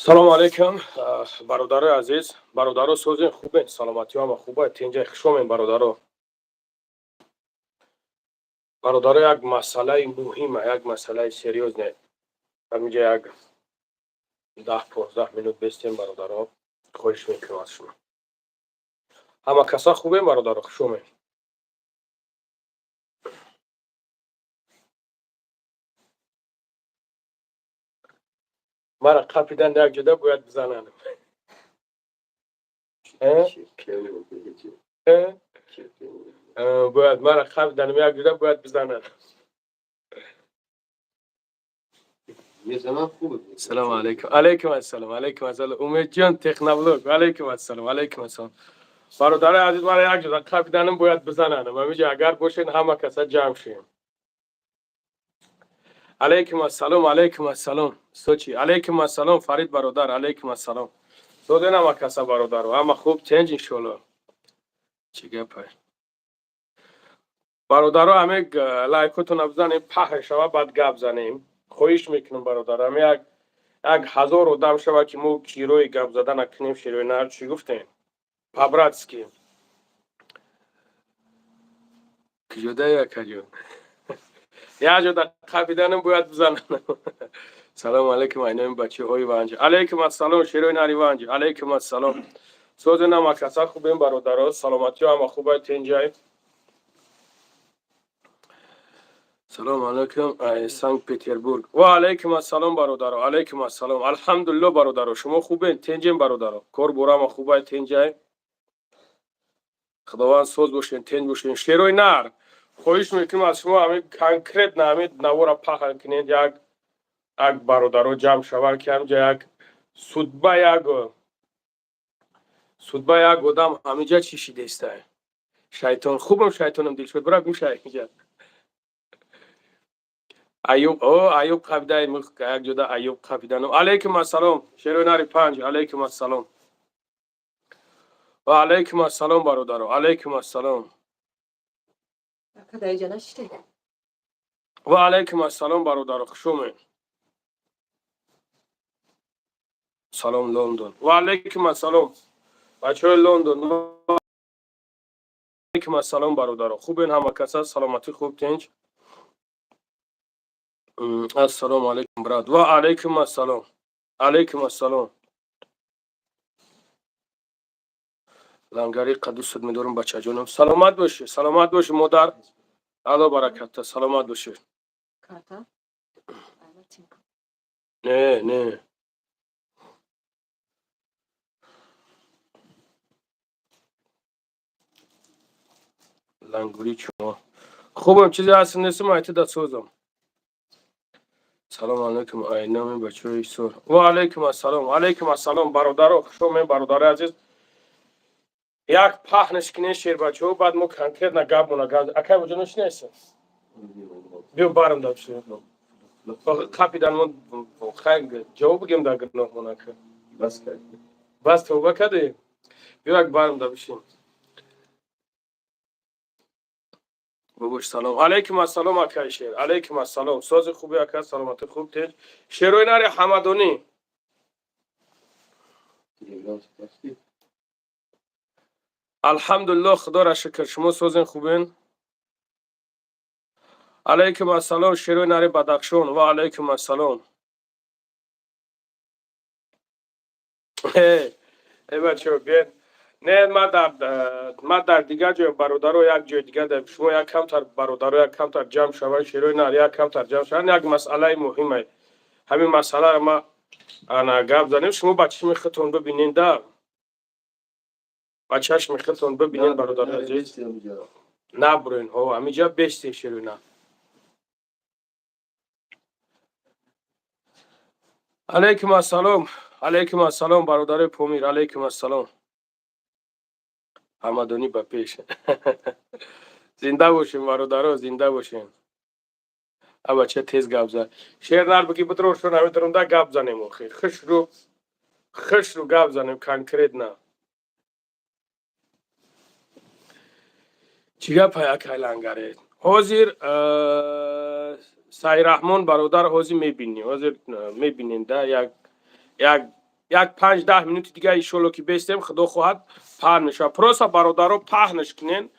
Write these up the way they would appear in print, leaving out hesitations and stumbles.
Салому алейкум, бародарои азиз. Бародаро, созен, хубен, саломатиҳо ҳама хуба, тинҷай, хушомем, бародаро. Бародаро, як масъалаи муҳима, як масъалаи серьёзне. Ҳаминҷа як 10-15 минут бестем, бародаро, хоҳиш мекунам аз шумо. Ҳама каса хубем, бародаро, хушомем. Мара қапидан як ҷода бояд бизананд. Э? Э? Бояд мара қапиданам як ҷода бояд бизананд. Салому алейкум. Алейкум ассалом, алейкум ассалом. Умедҷон, Техноблог. Алейкум ассалом, алейкум ассалом. Бародарои азиз, мара як ҷода қапиданам бояд бизананд. Ҳаминҷа агар бошед, ҳама каса ҷамъ шем. Алейкум ассалом, алейкум ассалом. Сочи. Алейкум ассалом, Фарид бародар, алейкум ассалом. Созен ҳама каса, бародаро. Ҳама хуб, тенҷ, иншоалло. Чӣ гапай? Бародаро, ҳаме лайкотона бизанем, паҳн шава, баъд гап занем. Хоҳиш мекунам, бародар, ҳаме як 1000 одам шава, ки мо кирои гап задана кунем, шерои нар, чӣ гуфтем? По-братски. Куҷода, акаҷон? Як ҷода қапиданам бояд бизанам. Салому алейкум, айноми бачаҳои Ванҷ. Алейкум ассалом, шерои нари Ванҷ. Алейкум ассалом. Созен, ҳама каса хубем, бародаро, саломатиҳо ҳама хубай, тенҷай. Салому алейкум, ай Санкт Петербург. Ва алейкум ассалом, бародаро, алейкум ассалом. Алҳамдулилло, бародаро, шумо хубен, тенҷем, бародаро. Кор бора ҳама хубай, тенҷай. Худованд соз бошен, тенҷ бошен. Шерои нар, хоҳиш мекунам аз шумо, ҳамин конкретно ҳамин навора паҳн кунед, як бародаро ҷамъ шаванд, ки ҳаминҷа як судьба, як судьба, як одам ҳаминҷа чӣ шидестай. Шайтон хубам, шайтонам дил шуд, бира гӯша инҷа. Аюб, о, Аюб қабидаи, як ҷода Аюб қабидану. Алейкум ассалом, шерои нари панҷ, алейкум ассалом. Ва алейкум ассалом, бародаро, алейкум ассалом. Ака, дар инҷа нашиштед? Ва алейкум ассалом, бародаро, хушомед. Салом, Лондон. Ва алейкум ассалом, бачаҳои Лондон. Ва алейкум ассалом, бародаро, хубен, ҳама каса, саломатӣ хуб, тинҷ. Ассалому алейкум, брат. Ва алейкум ассалом, алейкум ассалом. Лангари қадусат медорам, бачаҷонам, саломат бошӣ, саломат бошӣ, модар, Алло баракатта, саломат бошӣ. Карта? Айна тинка. Не, не. Лангури чумо хубам, чизе ҳаст, нестам, айти созам. Салому алейкум, айнами бачаҳои Ҳисор. Ва алейкум ассалом, алейкум ассалом, бародаро, хушомед, бародари азиз. Як паҳнаш кинен, шербачаҳо, баъд мо конкретно гапмона гап. Акай боҷо ношинайса? Биё барам да қапидан мо, хай ҷавоб бигем дар гуноҳмонака. Бас кардем. Бас, тавба кардем. Биё, як барам да бишин. Бобош, салом алейкум, ассалом, акай шер, алейкум ассалом. Сози, хуби, ака, саломатӣ хуб, тинҷ. Шерои нари Ҳамадонӣ. Телеграм спасти. Алҳамдулилло, худоро шукр, шумо созен, хубен. Алейкум ассалом, шерои нари Бадахшон. Ва алейкум ассалом. Э бачаҳо, биед. Не, ма дар дигар ҷой, бародаро, як ҷои дигар дар шумо як камтар, бародаро, як камтар ҷамъ шаванд, шерои нар, як камтар ҷамъ шаванд, як масъалаи муҳиме. Ҳамин масъаларо ма ана гап занем, шумо ба чашми худтон бибинед да. Ба чашми худтон бибинед, бародари азиз. Набурен, ҳо, ҳаминҷа бестем, шерои нар. Алейкум ассалом, алейкум ассалом, бародарои Помир, алейкум ассалом. Ҳамадонӣ ба пеш. Зинда бошем, бародаро, зинда бошем. А бача тез гап зад. Шер нар, бигӣ бидрошон, ҳами дурунда гап занем охир. Хушрӯ, хушрӯ гап занем конкретно. Чӣ гапай, акай Лангаре? Ҳозир Сайраҳмон бародар, ҳозир мебинӣ, ҳозир мебинем да як. Як 5-10 минути дига, иншолло, ки бестем, худо хоҳад, паҳн мешавад. Просто, бародаро, паҳнш кунен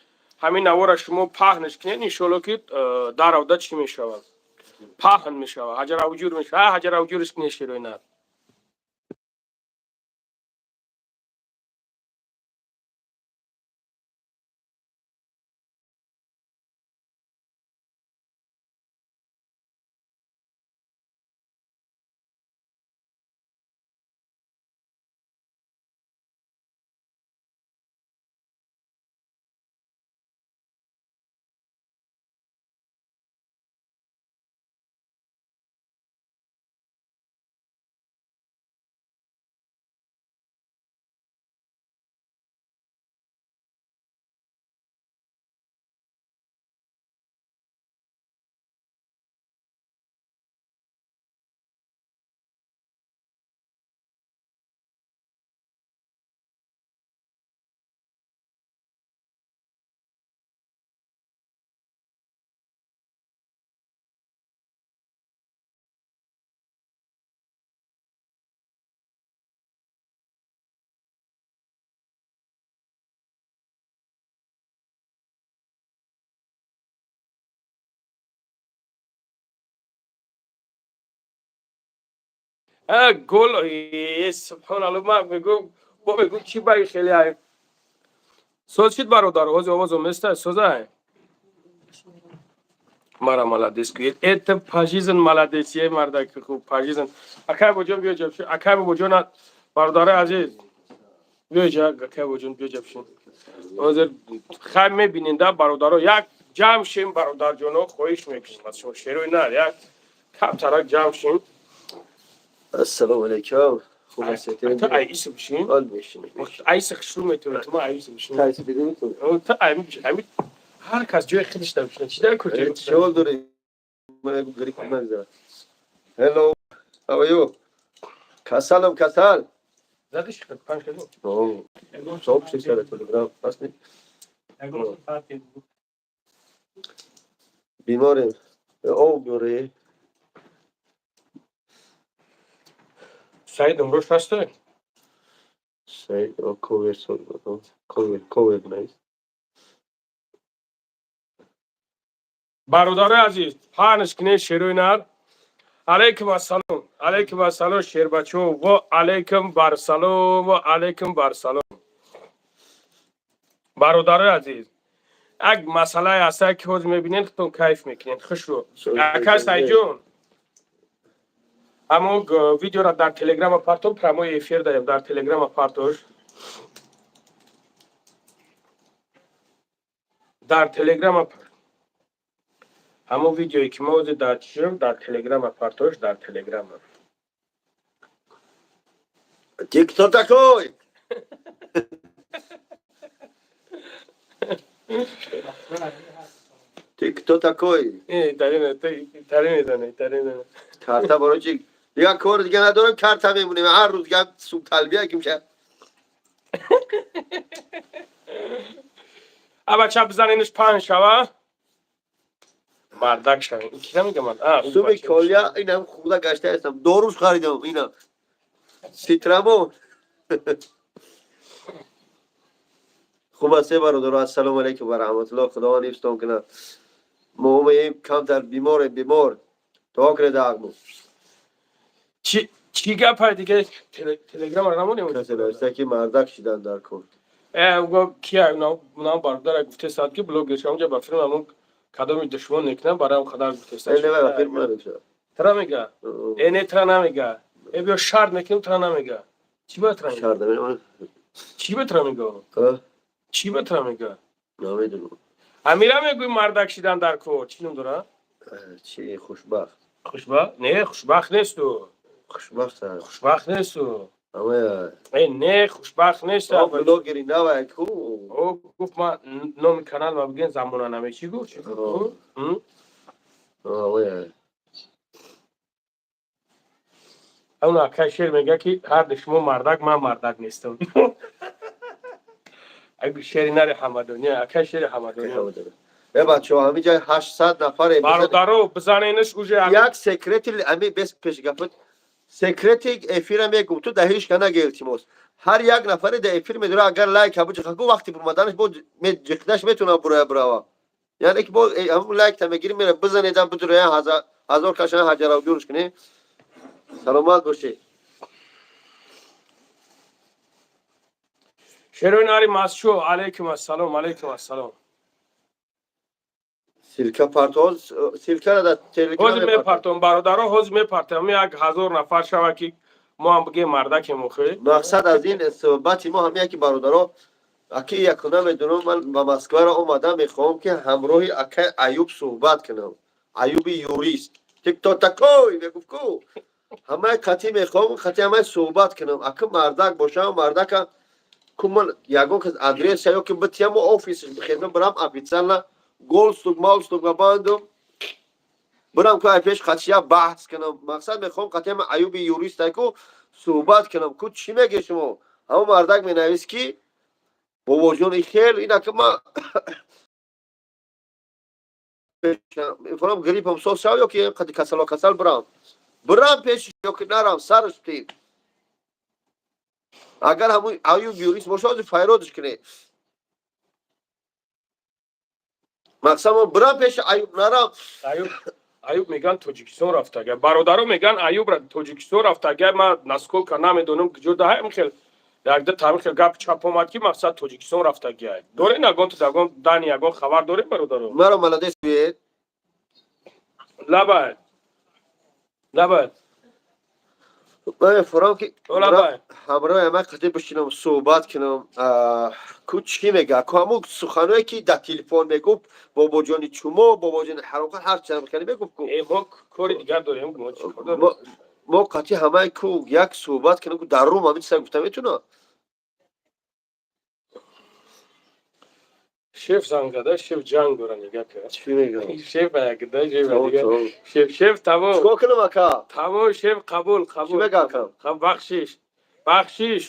ҳамин навора, шумо паҳнш кунен, иншолло, ки даравда чӣ мешавад, паҳн мешавад, ҳаҷаравҷур мешавад. Ҳаҷаравҷурш кунен, шероинат. Гол, субҳоналло, ман мегӯм, бо мегӯм, чӣ баи хеле ай соз шид, бародар, ҳозир овозо места созай. Мара молодец, это по жизни молодец, е мардаки хуб, по жизни. Акай боҷон, биё ҷабши, акай бобоҷон, бародари азиз, биё ҷа, акай боҷон, биё ҷабши. Ҳозир хай мебинен да, бародаро, як ҷамъ шем, бародарҷоно, хоҳиш мекунем аз шумо, шерои нар, як камтарак ҷамъ шем. Ассалому алайкум. Хуб ҳастед? Ту айиси бишин. Ҳол мешинем. Айиси хушрӯ метавонӣ, ту ма айиси бишин. Тайси дида метавонӣ? Ту ами ҳар кас ҷои худаш да бишина. Чӣ дар куҷо? Чӣ дорӣ? Ман гӯри кун нагзара. Hello. How are you? Касалам, касал. Задиш панҷ кардӣ? Сообщество Телеграм. Пас не? Беморем. Об биёре. Саид имрӯз ҳасте? Саид ковер ковер ковер нест. Бародарои азиз, паҳнш кунед, шерои нар. Алайкум ассалом, алайкум ассалом, шербачо, ва алайкум барсалом, ва алайкум барсалом. Бародарои азиз, як масъалае ҳаста, ки ҳозир мебинед, худтон кайф мекунед, хушрӯ. Ака Сайҷон, ҳамо видеора дар телеграма партом, прямой эфир даем, дар телеграма партош, дар телеграма ҳамон видеое, ки мо ҳозир дар чишем, дар телеграма партош, дар телеграма. Ты кто такой? Ты кто такой? Итали медонӣ, итали медонӣ. Карта барои чӣ? Дигар кор дига надорам, карта мемонем. Ҳар рӯз гап суб талбия ки меша. Абача, бизанениш, паҳн шава. Мардак шава. Ки намегам? Суми колия инам худа гашта ҳастам. Доруш харидам инам. Ситрамон. Хуб аст, бародаро, ассалому алайкум ва раҳматуллоҳ. Худованд ҳифзтон кунад. Мо омаем, камтар биморем, бемор. Дуо кунед ҳақмон. Чӣ гапай дига, телеграма намонем? Касе нависта, ки мардак шидан дар кор. Кия нам бародара гуфтесад, ки блогер шава, ба филм ҳамон кадоми душмон мекунам, барои ҳам қадар гуфтесад. Не, филм намешавад. Тра мега? Э, не, тра намега. Э, биё, шарт мекунем, тра намега. Чӣ ба тра? Шарт намекунам. Чӣ ба тра мега? Чӣ ба тра мега? Намедонам. Амира мегӯй, мардак шидан дар кор. Чӣ ном дора? Чӣ, хушбахт. Хушбахт? Не, хушбахт несту. Хушбахт. Хушбахт несту. Амая. Э, не, хушбахт нест. Блогери навай ку. О, гуфт, ма номи канал ма бигӯен, замона наме. Чӣ гуфт? Чӣ гуфт? Амая. Ҳамон акай шер мега, ки ҳарду шумо мардак, ман мардак нестам. Шери нари ҳамадония, акай шери ҳамадония. Э, бачаҳо, ҳамин ҷай 800 нафаре. Бародаро, бизанениш уже. Як секрети ами бес пешгапат. Секрети эфира мегум, ту да ҳеҷ ка наге, илтимос. Ҳар як нафаре да эфир медора, агар лайк ҳабу ҷиха ку, вақти бурмаданаш бо ҷиқдаш метавонам буроя бурава. Яъне ки бо ҳамун лайкта мегирӣ, мера бизанедам, бидуроя, ҳазор кашана ҳаҷаравҷурш кунӣ. Саломат бошӣ. Шерои нари масчо, алайкум ассалом, алайкум ассалом. Ссылка партоз, ссылкара дар телеграм. Ҳозир мепартом, бародаро, ҳозир мепартам. Як ҳазор нафар шава, ки мо ҳам бигем мардакем охи. Мақсад аз ин суҳбати мо ҳамия ки, бародаро, аки яку намедонам, ман ба Москваро омадам, мехоҳам ки ҳамроҳи акай Аюб суҳбат кунам. Аюби юрист, ты кто такой, мегуфт ку, ҳамаи қатъӣ мехоҳам, қатъи ҳамаи суҳбат кунам. Ака мардак бошам, мардака ку, ман ягон кас адреса ё ки битияму офисш бихезам, бирам официально галстук малстук бандум, бирам ку, ай пеш қатъия баҳс кунам. Мақсад мехоҳам қатъи ҳама Аюби юрист ку суҳбат кунам ку. Чӣ меге шумо? Ҳамон мардак менавист ки бобоҷон, хел инака ма мефорам, гриппам соз шав ё ки қади касало касал, бирам пеш ё ки нарам, сараш тим. Агар ҳамун Аюб юрист боша, ҳозир файродш кунед. Мақсад мо бирам пеши Аюб, нарам? Аюб меган Тоҷикистон рафтага, бародаро, меган Аюб Тоҷикистон рафтага. Ма насколько намедонам, куҷо даҳам, хел якда таърих гап чап омад, ки мақсад Тоҷикистон рафтагиай. Дорен ягон ягон дани, ягон хабар дорем, бародаро? Маро молодец биед. Лабай, лабай. Ман мефурам ки Лабай. ҳамроҳи ҳама қати бишинам, суҳбат кунам ку, чӣ мега ку, ҳамун суханое ки дар телефон мегуфт: бобоҷони чумо, бобоҷони ҳаромхор, ҳар чиз хеле мегуфт ку. Мо кори дигар дорем, мо чӣ кор дорем? Мо қати ҳамаи ку як суҳбат кунам ку, дар рум ҳамин чиза гуфта метавонам. Шеф занг зада, шеф ҷанг дора, нига ка. Чӣ мегӯям? Шеф якда, шеф дига, шеф, шеф, тамом. Чикор кунам, ака? Тамом, шеф, қабул, қабул. Чӣ мега, ака? Бахшиш, бахшиш,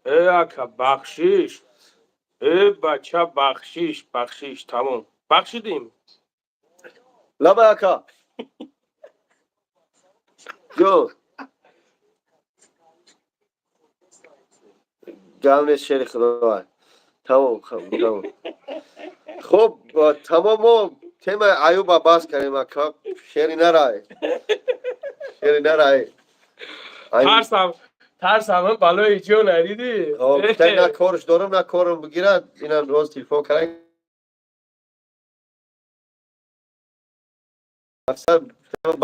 э ака, бахшиш, э бача, бахшиш, бахшиш, тамом, бахшидим. Лабай, ака ҷон, гап нест, шери худованд. Тамом, тамом. Хуб, тамом, мо темаи Аюба баҳс кардем, ака. Шери нарай, шери нарай. Тарсам, тарсам балои ҷон, дидӣ? На корш дорам, на корам бигирад. Инам роз телефон кард. Мақсад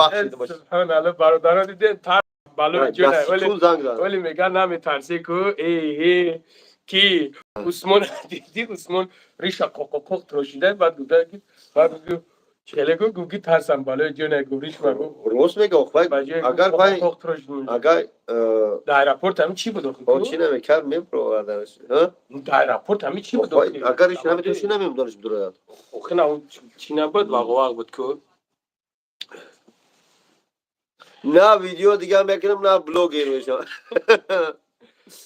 бахшида бош. Субҳаналло, бародаро, дидем, тарс балои ҷон. Занг зад. Вале меган наметарсӣ ку, э ки Усмон диди, Усмон риша қоқоқоқ трошида, баъд гуфта, баъд челе гу, гуфт ки тарсам балои ҷон, гуфт риш ма гуфт. Рост мега, агар вай агар Дар аэропорт ҳами чӣ буд? Чӣ намекард, мепроварданаш. Дар аэропорт ҳами чӣ буд? Агар иш наметоши, намемдониш дурояд. Охи на, чӣ набуд, вағовағ буд ку. На видео дигар мекунам, на блогер мешавам.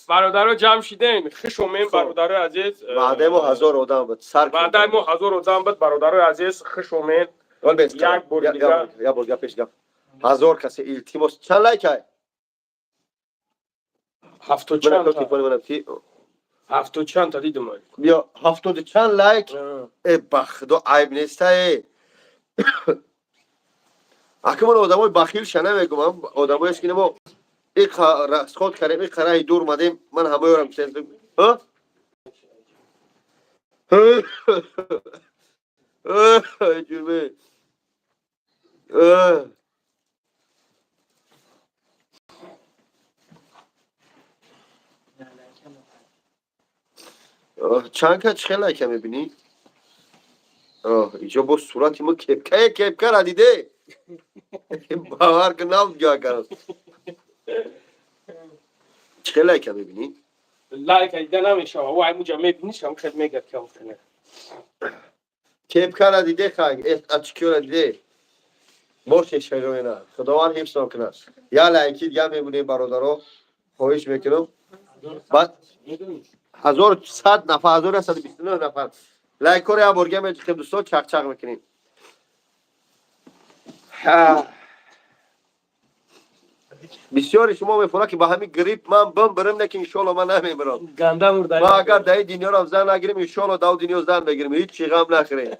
Бародаро, ҷамъ шидем, хуш омем, бародарои азиз. Ваъдаи мо 1000 одам буд, сар. Ваъдаи мо 1000 одам буд, бародарои азиз, хуш омед як бор дигар. Як бор гап, пеш гап, 1000 касе, илтимос. Чанд лайк ай? Ҳафтоду чанд, ҳафтоду чандта дидум. Биё, ҳафтоду чанд лайк. Э, ба худо, айб неста. Э, ака, ман одамои бахилша намегум, одамоест ки мо расход кардем, иқа раҳи дур омадем. Ман ҳамаёрам. Ҷурме. Чанд ка, чӣ хел лайка мебинӣ? Иҷо бо сурати мо кепкае, кепкара диде, бовар кун, набуд кард. Чӣ хел лайка мебинӣ? Лайка дида намешава, ӯ аймуҷа мебиниш, ҳам хел мегад ки. Кепкара диде, хай ачкиёра диде. Боше, шароина худованд ҳифзон кунад. Я лайки дига мебинем, бародаро, хоҳиш мекунам. Баъд 1100 нафар, 1129 нафар лайкҳоро як борга меҷиқем, дӯстон, чақчақ мекунем. Бисёри шумо мефурад, ки ба ҳамин грипп ман бимбирим, не ки иншолло ман намемирам. Ганда мурда. Ман агар дар ин дунёрам зан нагирим, иншолло дар дунё зан мегирим. Ҳеҷ чи ғам нахӯрем.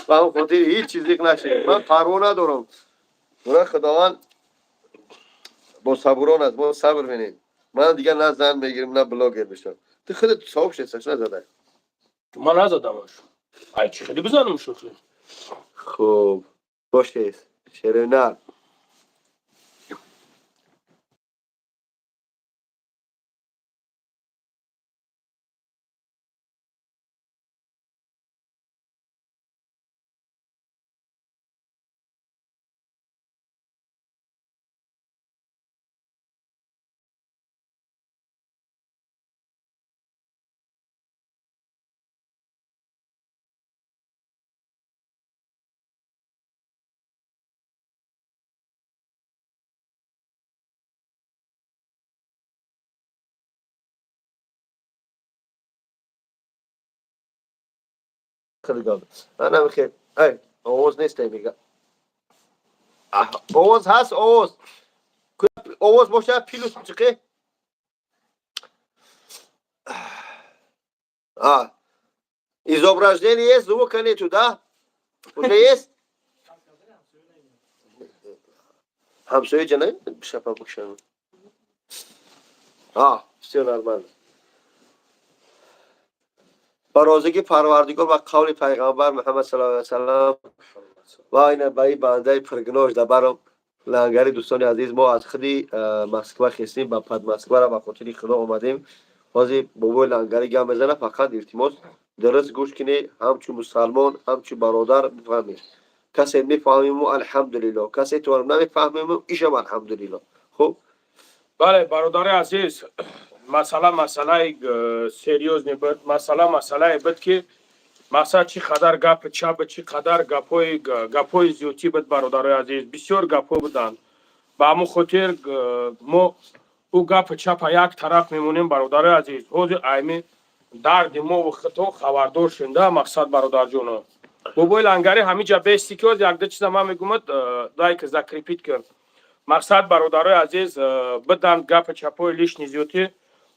Ба ҳамн хотир ҳеҷ чиз зиқ нашем. Ман парво надорам. Ура, Худованд бо сабурон аст, мо сабр менем. Ман дигар на зан мегирим, на блогер мешавам. Ту худат соҳиб шесташ назадай. Ман назадамаш. Ай, чӣ хеле бизанам, шӯхӣ. Хуб, бошед, шеринар. Манам хел. Ай, овоз нест, мега. Овоз ҳаст, овоз. Овоз бошад, плюс чиқе? А, изображение есть, звука нету, да? Уже есть? Ҳамсоя ҷана шапа букшан. А, все нормально. Ба розигии Парвардигор ва қавли пайғамбар Муҳаммад саллаллоҳу алайҳи васаллам ва ина ба ин бандаи пургуноҳ дабарам лангари. Дӯстони азиз, мо аз худи Москва хестем, ба Подмосквара ба хотири Худо омадем. Ҳозир бобои Лангари гап мезана. Фақат илтимос, дуруст гӯш кунед, ҳамчун мусалмон, ҳамчун бародар бифаҳмед. Касе мефаҳмиму, алҳамдулилло, касе туам намефаҳмиму, ишам алҳамдулилло. Хуб. Бале, бародари азиз, масъала масъалаи серьёзный буд. Масъала масъалае буд, ки масъала чӣ қадар гапи чап, чӣ қадар гапҳои зиёдтӣ буд. Бародарои азиз, бисёр гапҳо буданд. Ба ҳамон хотир мо ӯ гапи чапа як тараф мемонем. Бародарои азиз, ҳозир айми дарди мову худтон хабардор шем да. Мақсад, бародарҷоно, бобои Лангари, ҳамиҷа бести, ки ҳозир якда чиза ман мегӯмад, лайк закрепить кун. Мақсад, бародарои азиз, биданд гапи чапҳои лишний зиёдтӣ.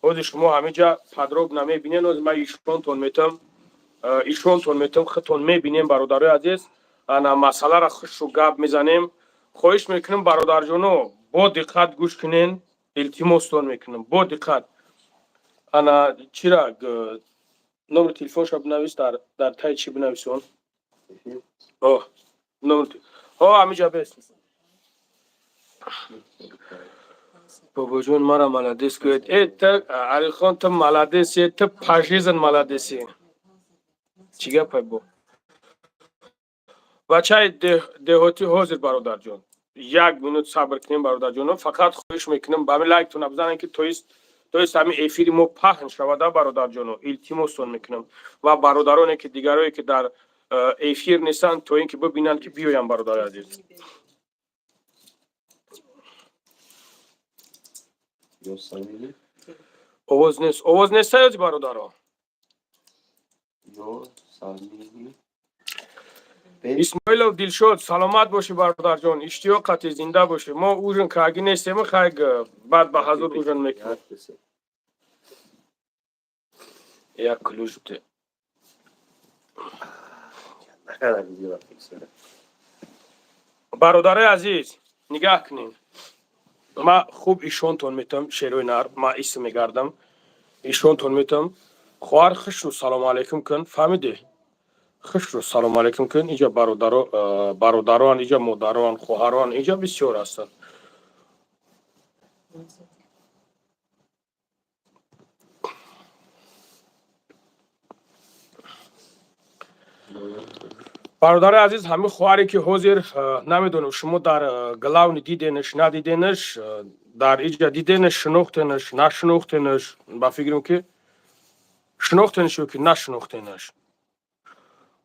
Ҳозир шумо ҳамиҷа подробно мебинед. Ҳозир ман ишонтон метам, худтон мебинем. Бародарои азиз, ана масъаларо хушу гап мезанем. Хоҳиш мекунем, бародарҷоно, бо диққат гӯш кунен. Илтимостон мекунем, бо диққат. Ана чира, номери телефонша бинавис, дар таи чӣ бинависон. Номер о ҳамиҷа бест. Бобоҷон, мара молодец гӯед. Э, та Алихон, ту молодец е, ту по жизни молодец е. Чӣ гапай бо бачаи деҳотӣ? Ҳозир, бародарҷон, як минут сабр кунем. Бародарҷоно, фақат хоҳиш мекунем, ба ҳамин лайктона бизанем, ки то есть ҳамин эфири мо паҳн шавада. Бародарҷоно, илтимостон мекунам ва бародароне ки дигарое ки дар эфир нестанд, то ин ки бибинанд, ки биёянд. Бародари азиз, овоз нест, овоз нест ёзи, бародаро. Исмоилов Дилшод, саломат бошӣ, бародарҷон, иштиёқати зинда бошӣ. Мо ужин каги нестем, хайг, баъд ба ҳазур ужин мекунем. Як ключ бте. Бародарои азиз, нигаҳ кунем. Ма хуб ишонтон метам. Шерои нар, ма исм мегардам, ишонтон метам. Хоҳар, хушрӯ салому алайкум кун. Фаҳмидӣ? Хушрӯ салому алайкум кун. Инҷа бародаро, бародароан, инҷа модароан, хоҳароан, инҷа бисёр ҳастанд. Бародари азиз, ҳамин хоҳаре ки ҳозир, намедонам, шумо дар главный диденаш, надиденаш, дар иҷа диденаш, шинохтенаш, нашинохтенаш, ба фикрам ки шинохтенаш ё ки нашинохтенаш.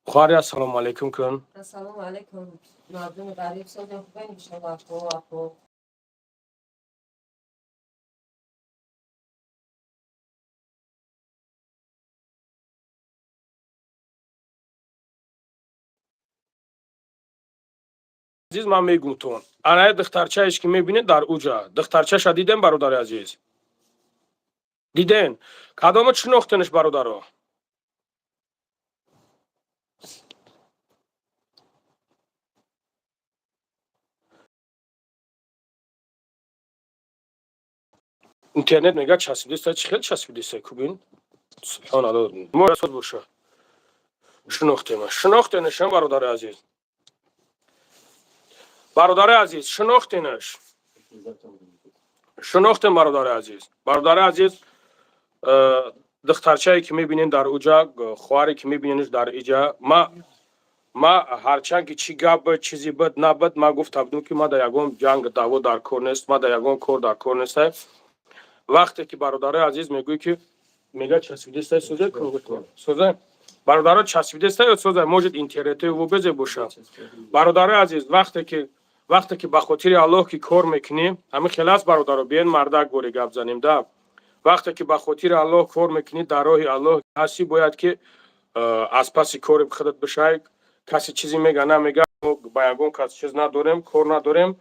Хоҳари, ассалому алайкум кун. Ассалому алайкум, мардуми ғариб, созем, хубен, иншолло, афо афо. Азиз, ман мегумтон, аная духтарчаеш, ки мебинед дар уҷа, духтарчаша дидем, бародари азиз, диден? Кадомо шинохтенш, бародаро? Интернет мега часпидеста. Чӣ хел часпидеста? Кубин, субҳоналло, боша. Шинохтема, шинохтенашам, бародари азиз, бародари азиз, шинохтенаш, шинохтем, бародари азиз. Бародари азиз, духтарчае, ки мебинем дар уҷа, хоҳаре, ки мебиненш дар иҷа, ма ҳарчанд ки чӣ гап буд, чизе буд, набуд, ма гуфта будам, ки ма дар ягон ҷанг даъво дар кор нест, ма дар ягон кор дар кор нестай. Вақте ки, бародарои азиз, мегӯӣ, ки мега часпидестай, сӯзе, сӯзе, бародаро, часпидестай ё сӯзе, может, интернетои вобезе боша. Бародарои азиз, вақте ки ба хотири Аллоҳ ки кор мекунӣ, ҳамин хел аст, бародаро, биен мардак бори гап занем да. Вақте ки ба хотири Аллоҳ кор мекунӣ, дар роҳи Аллоҳ ҳастӣ, бояд ки аз паси кори худат бишай. Касе чизе мега, намега, мо ба ягон кас чиз надорем, кор надорем.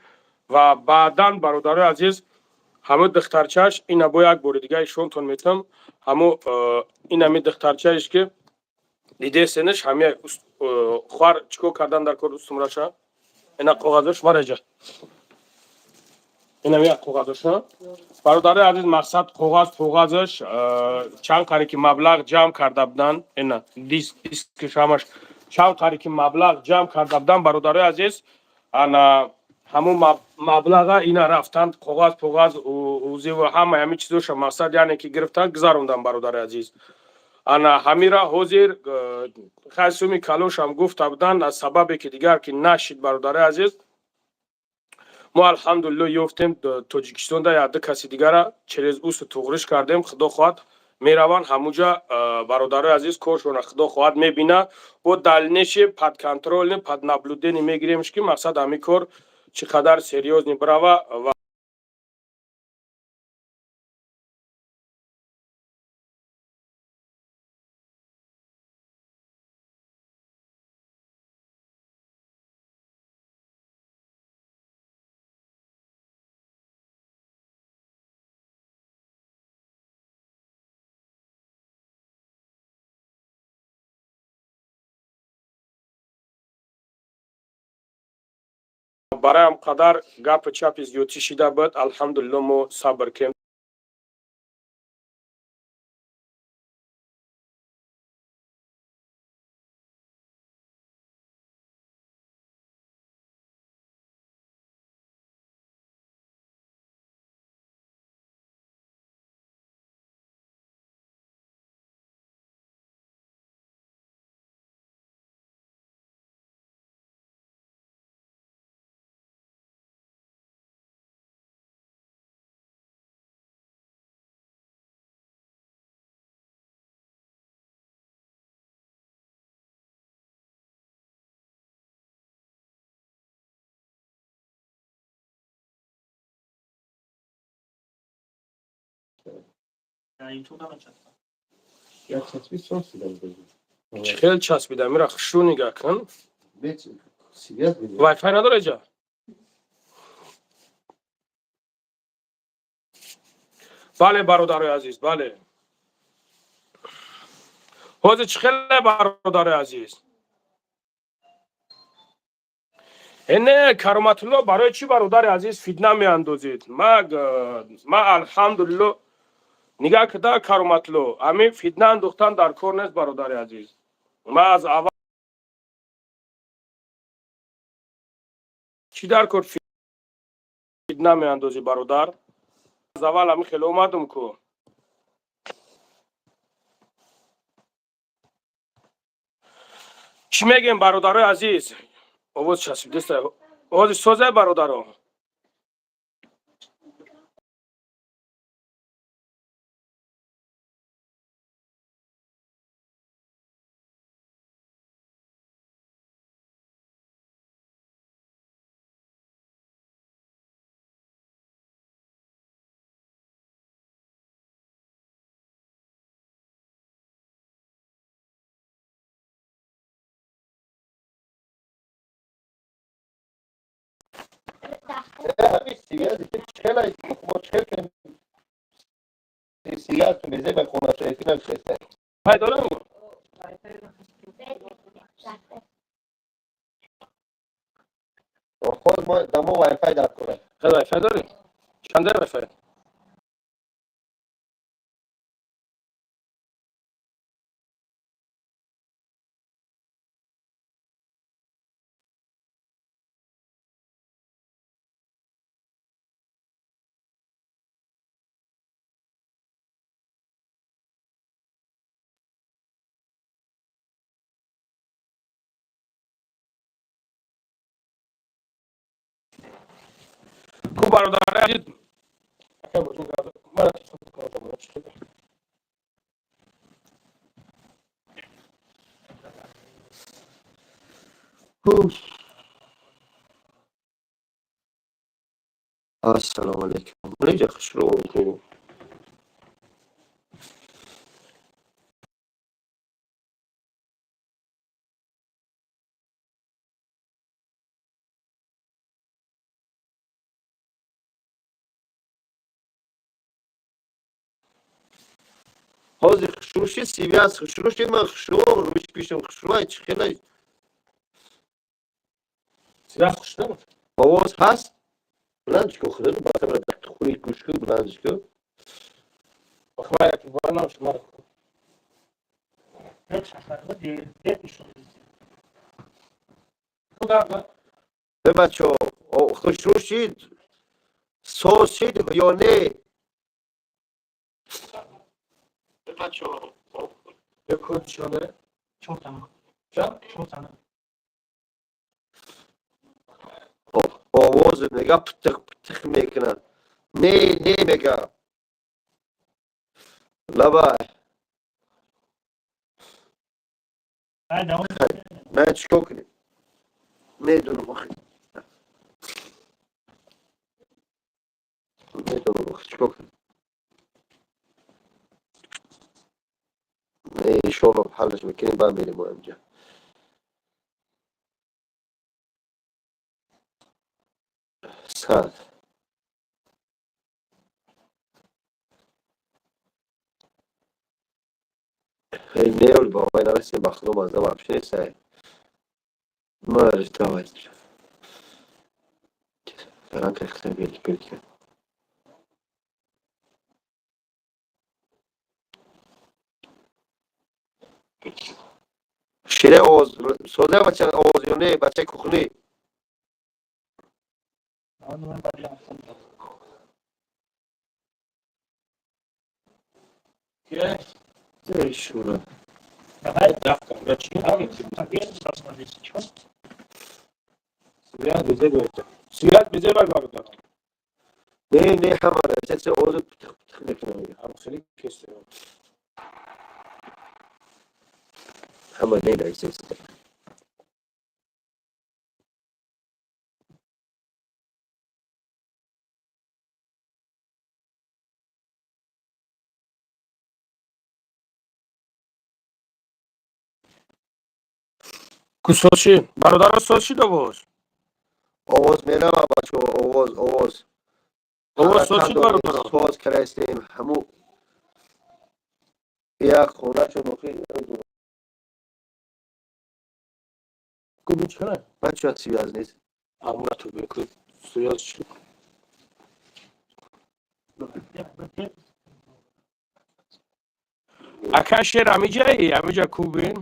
Ва баъдан, бародарои азиз, ҳамун духтарчааш ина бо як бори дига ишонтон метам, ҳаму инами духтарчаеш, ки дидесенеш, ҳамия хоҳар чӣ кор кардан дар кор устумраша, ина коғазош мараҷа, инам як коғазош. Бародарои азиз, мақсад, коғаз коғазаш, чанд қари ки маблағ ҷамъ карда буданд, ина диск, дискиш ҳамаш, чанд қари ки маблағ ҷамъ карда буданд, бародарои азиз, ана ҳамун маблаға ина рафтанд, коғаз поғаз, узиву ҳама ҳамин чизоша, мақсад, яъне ки гирифтан, гузаронданд, бародари азиз. Ана ҳамира ҳозир хай суми калошам гуфта буданд, аз сабабе ки дигар ки нашид, бародари азиз, мо алҳамдулилло ёфтем Тоҷикистонда якду каси дигара, через усу туғриш кардем. Худо хоҳад, мераванд ҳамуҷа, бародарои азиз, коршона худо хоҳад мебина. Бо дальнейший под контроль, под наблюдение мегиремш, ки мақсад ҳамин кор чӣ қадар серьёзный бирава ва бароям қадар гапу чапи зиёдтӣ шида буд. Алҳамдулилло, мо сабр кем. Чӣ хел часпида? Мира хушу нигаҳ кун. Вайфай надора иҷа. Бале, бародарои азиз, бале. Ҳозир чӣ хеле, бародарои азиз? Не, Кароматулло, барои чӣ, бародари азиз, фитна меандозед? Ма алҳамдулилло, нигаҳ кида, Кароматулло, ҳамин фитна андохтан дар кор нест, бародари азиз. Ма аз аввал чӣ дар кор фитна меандозӣ, бародар? Аз аввал ҳамин хеле омадум ку. Чӣ мегем, бародарои азиз? Овоз часпидеста, овози созай, бародаро. Вай дорам? Худ дамо Wi-Fi дар кора. Wi-Fi дорӣ? Чанда Wi-Fi? Ку бародари азиз, ака бозун гап, мара телефон кунам, Ассалому алайкум. Неҷа хушрӯ. Ҳозир хушрӯ шид, связь хушрӯ шид, ман хушрӯ рӯш пишам хушрӯ, ай чӣ хеле Связь хушрӯ? Овоз ҳаст? Баланд ку худо ба хуни гӯш ку, баланд ку. Охвай як барнам шума. Бачо, хушрӯ шид, соз шид ё не? Код чанд? Чанд? Овоз мега птих птих мекунад. Не, не мега. Лабай. Ман чикор кунем? Медонам охи. Медонам охи чикор кунем. иншоалло ҳаллаш мекунем, баъд мерем инҷа. Сад. Эй, неол бабай нарасем, ба худо маза вообще нестай. Марш, давай. Фаранка хта бел бел. Шире овоз созе бача овоз ё не, бачаи кухни? Шура. Связь безеб. Связь безеб бародар. Не, не, ҳама се овоз птих птих мекунад. Ам хеле кесте. Ҳама не нависед. Ку соши, бародаро соши овоз. Овоз мерава бачо, овоз, овоз. Овоз соши бародаро. Соз карастем, ҳаму як хоначон охи. Ку бичара? Бачо связь нест. Амна ту беку связь чи? Ака шер амиҷаи, амиҷа кубин.